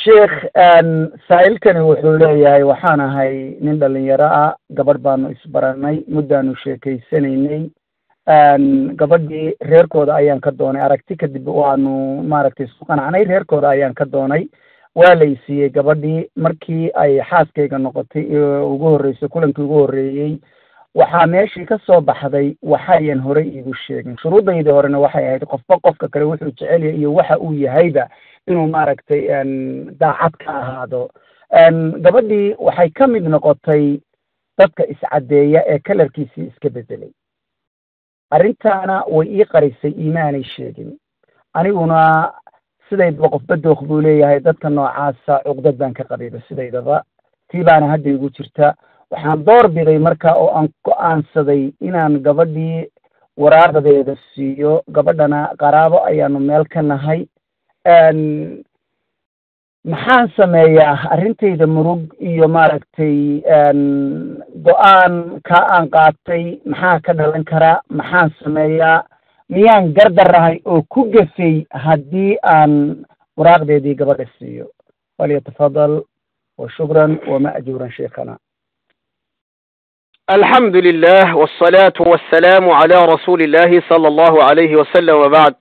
Sheekh, saa'ilkani wuxuu leeyahay: waxaan ahay nin dhalinyaro ah, gabadh baanu isbaranay, muddaanu sheekaysanaynay. Gabadhii reerkooda ayaan ka doonay aragti, kadib waanu maaragtay isku qanacnay, reerkooda ayaan ka doonay, waa la isiiyey gabadhii. Markii ay xaaskayga noqotay ugu horreysay, kulankii ugu horreeyey, waxaa meeshii ka soo baxday waxayan horey iigu sheegin. Shuruudaydii horena waxay ahayd qofba qofka kale wuxuu jecel yahay iyo waxa uu yahayba inuu maaragtay daacad ka ahaado. Gabadhii waxay ka mid noqotay dadka iscaddeeya ee kalarkiisii iska bedelay. Arrintaana way ii qarisay, iimaanay sheegin. Aniguna sidaydaba qofba dookh buu leeyahay, dadka noocaasa cuqdad baan ka qabayba sidaydaba, tii baana hadda igu jirta. Waxaan door biday marka oo aan go'aansaday inaan gabadhii waraaqdeeda siiyo. Gabadhana qaraabo ayaanu meel ka nahay. Maxaan sameeyaa? Arrintayda murug iyo maaragtay go'aan ka aan qaatay maxaa ka dhalan karaa? Maxaan sameeyaa? Miyaan gardarahay oo ku gefay haddii aan waraaqdeedii gabadha siiyo? Falyatafadal wa shukran wama'juuran sheikhana. الحمد لله والصلاة والسلام على رسول الله صلى الله عليه وسلم وبعد.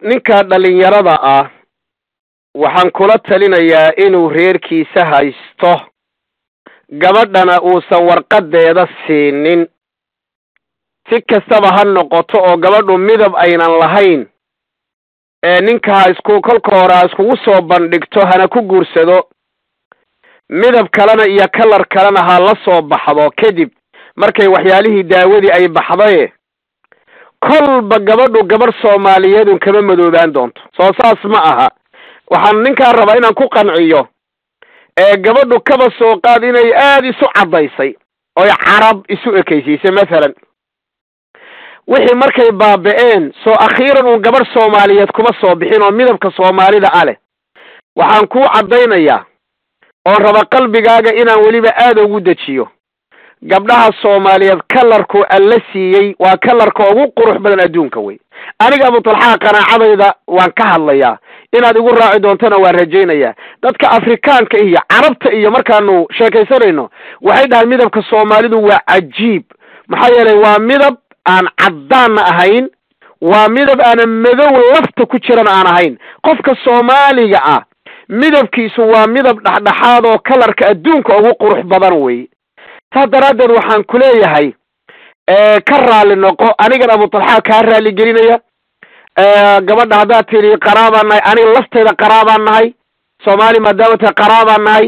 Ninka dhalinyarada ah waxaan kula talinayaa inuu reerkiisa haysto, gabadhana uusan warqadeeda siinin, si kastaba ha noqoto oo gabadhu midab aynan lahayn. Ninka ha isku kolka hore ha iskugu soo bandhigto, hana ku guursado, midab kalena iyo kalar kalena ha la soo baxdo kadib markay waxyaalihii daawadii ay baxdaye. Kolba gabadhu gabadh soomaaliyeedun kama madoobaan doonto, soo saas ma aha. Waxaan ninkaan rabaa inaan ku qanciyo, ee gabadhu kaba soo qaad inay aada isu caddaysay oy carab isu ekaysiisay mathalan, wixii markay baaba-een, soo akhiiran uun gabadh soomaaliyeed kuma soo bixin oo midabka soomaalida a leh. Waxaan kuu caddaynayaa oon raba qalbigaaga inaan weliba aada ugu dejiyo, gabdhaha soomaaliyeed kalarku alla siiyey waa kalarka ugu qurux badan adduunka wey. Aniga Abutalxaa qanaacadayda waan ka hadlayaa, inaad igu raaci doontona waan rajaynayaa. Dadka Afrikaanka iyo Carabta iyo markaanu sheekaysanayno waxay dhahaan midabka soomaalidu waa cajiib, maxaa yeelay waa midab aan caddaanna ahayn, waa midab aanan madow lafta ku jirana aan ahayn. Qofka soomaaliga ah midabkiisu waa midab dhexdhexaad oo kalarka adduunka ugu qurux badan wey. Saas daraaddeed waxaan ku leeyahay ka raalli noqo, anigan Abutalxaa kaa raalli gelinaya. Gabadha haddaad tidhi qaraabaan nahay, aniga lafteeda qaraabaan nahay, soomaali maadaama tahay qaraabaan nahay,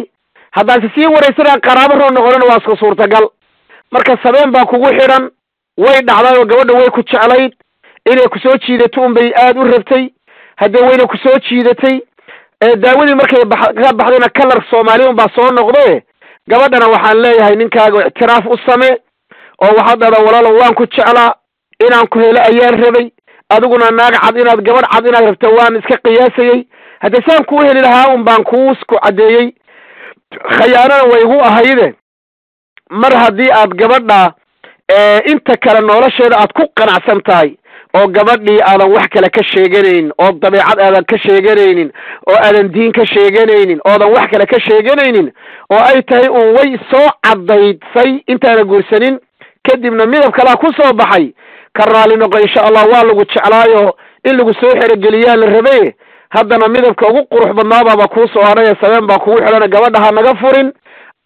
haddaan si sii waraysanaan qaraabo roo noqonana waa iska suurtagal. Marka sabeen baa kugu xidhan, way dhacday oo gabadha way ku jeclayd, inay kusoo jiidato unbay aada u rabtay, haddee wayna kusoo jiidatay. Daawadii markay ka baxdayna kalar soomaali un baa soo noqde. Gabadhana waxaan leeyahay ninkaaga ictiraaf u same oo waxaad dhahdaa: walaalow, waan ku jeclaa, inaan ku helo ayaan rabay, adiguna naag cad inaad gabadh cad inaad rabto waan iska qiyaasayey, haddee saan kuu heli lahaa un baan kuus ku caddeeyey, khayaanana way igu ahayde. Mar haddii aad gabadha inta kale nolosheeda aad ku qanacsan tahay oo gabadhii aadan wax kale ka sheeganaynin oo dabeecad aadan ka sheeganaynin oo aadan diin ka sheeganaynin oodan wax kale ka sheeganaynin oo ay tahay uun way soo caddaysay intaana guursanin, kadibna midab kalaa ku soo baxay, ka raalli noqo insha Allah. Waa lagu jeclaayo, in lagu soo xerogeliyaa la rabe, haddana midabka ugu qurux badnaabaaba kuu soo hadhay, sabeen baa kugu xidhana. Gabadha ha naga furin,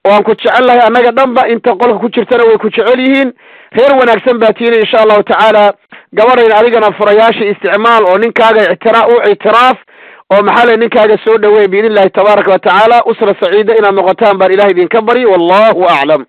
waan ku jecel lahay annaga dhanba, inta qolka ku jirtana way ku jecel yihiin, reer wanaagsan baa tiina insha Allahu tacaala. Gabadhayna adigana furayaasha isticmaal oo ninkaaga u ictiraaf oo maxaa le ninkaaga soo dhaweey biidn illahi tabaaraka wa tacaala. Usra saciida inaad noqotaan baan ilahay idinka baryi, wallahu aclam.